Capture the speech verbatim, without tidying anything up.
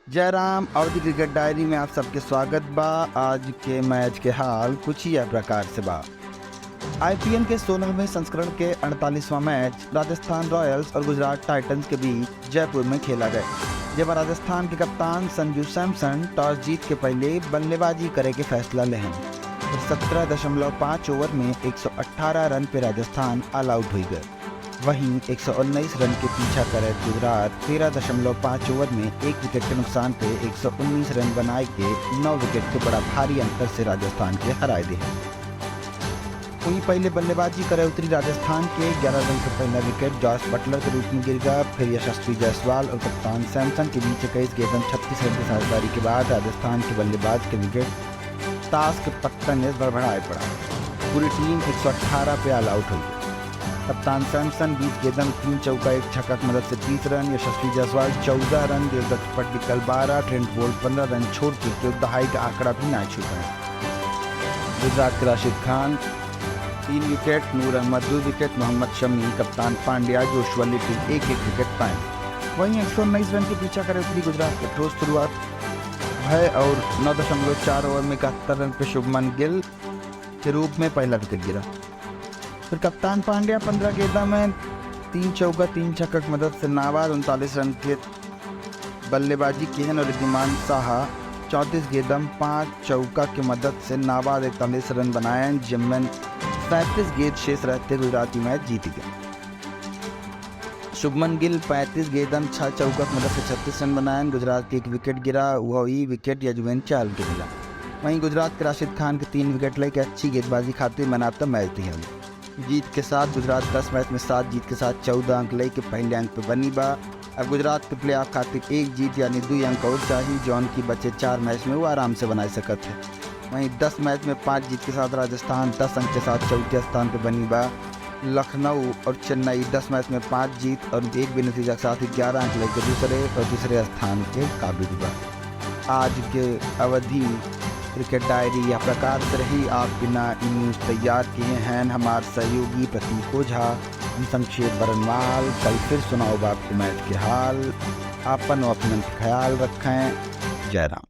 जय राम, अवधी क्रिकेट डायरी में आप सबके स्वागत बा। आज के मैच के हाल कुछ यह प्रकार से बा। आईपीएल के सोलहवें संस्करण के अड़तालीसवाँ मैच राजस्थान रॉयल्स और गुजरात टाइटंस के बीच जयपुर में खेला गया, जेमा राजस्थान के कप्तान संजू सैमसन टॉस जीत के पहले बल्लेबाजी करे के फैसला लेहन और सत्रह दशमलव पाँच ओवर में एक सौ अठारह रन पे राजस्थान ऑल आउट हुई गए। वहीं एक सौ उन्नीस रन के पीछा करे गुजरात तेरह दशमलव पाँच ओवर में एक विकेट के नुकसान पे एक सौ उन्नीस रन बनाए के नौ विकेट के बड़ा भारी अंतर से राजस्थान के हराए दे। वहीं पहले बल्लेबाजी करे उतरी राजस्थान के ग्यारह रन के पहला विकेट जॉस बटलर के रूप में गिर गया। फिर यशस्वी जायसवाल और कप्तान सैमसन के बीच इक्कीस गेंदन छत्तीस रन की साझेदारी के बाद राजस्थान के बल्लेबाज के विकेट ताश के पत्तन से भड़भड़ाए पड़ा। पूरी टीम एक सौ अठारह पे ऑल आउट हुई। कप्तान सैमसन बीस गेंदन तीन चौका एक छक्का की मदद से तीस रन, यशस्वी जायसवाल चौदह रन, देवदत्त पडिक्कल बारह, ट्रेंट बोल्ट पन्द्रह रन छोड़ चुके, दहाई का आंकड़ा भी ना छू पाए। गुजरात के राशिद खान तीन विकेट, नूर अहमद दो विकेट, मोहम्मद शमी, कप्तान पांड्या, जोशुआ लिटिल एक एक विकेट पाए। वहीं एक सौ उन्नीस रन के पीछा करे उतरी गुजरात के ठोस शुरुआत है और नौ दशमलव चार ओवर में इकहत्तर रन पे शुभमन गिल के रूप में पहला विकेट गिरा। फिर कप्तान पांड्या पन्द्रह गेंदा में तीन चौका तीन छक्का की मदद से नाबाद उनतालीस रन के बल्लेबाजी किहन और रिद्धिमान साहा चौंतीस गेंदम पाँच चौका की मदद से नाबाद इकतालीस रन बनायन, जिनमें सैंतीस गेंद शेष रहते गुजराती मैच जीत गए। शुभमन गिल पैंतीस गेंदन छह चौका की मदद से छत्तीस रन बनायन। गुजरात के एक विकेट गिरा, वह ई विकेट यजुवेंद्र चहल के मिला। वहीं गुजरात के राशिद खान के तीन विकेट लेके अच्छी गेंदबाजी खातिर मैन ऑफ द मैच दिहन। जीत के साथ गुजरात दस मैच में सात जीत के साथ चौदह अंक लेके पहले अंक पे बनी बा। अब गुजरात के प्लेऑफ खातिर एक जीत यानी दुई अंक और चाहिए, जौन की बचे चार मैच में वो आराम से बनाए सकत है। वहीं दस मैच में पाँच जीत के साथ राजस्थान दस अंक के साथ चौथे स्थान पे बनी बा। लखनऊ और चेन्नई दस मैच में पाँच जीत और एक भी नतीजा के साथ ग्यारह अंक लेके दूसरे और तीसरे स्थान के काबिज बा। आज के अवधी क्रिकेट डायरी यह प्रकार से रही। आप बिना ई न्यूज तैयार किए हैं हमार सहयोगी प्रतीक ओझा, हम शमशेर बरनवाल। कल फिर सुनाओ आपके मैच के हाल। आपन और अपनन के ख्याल रखें। जय राम।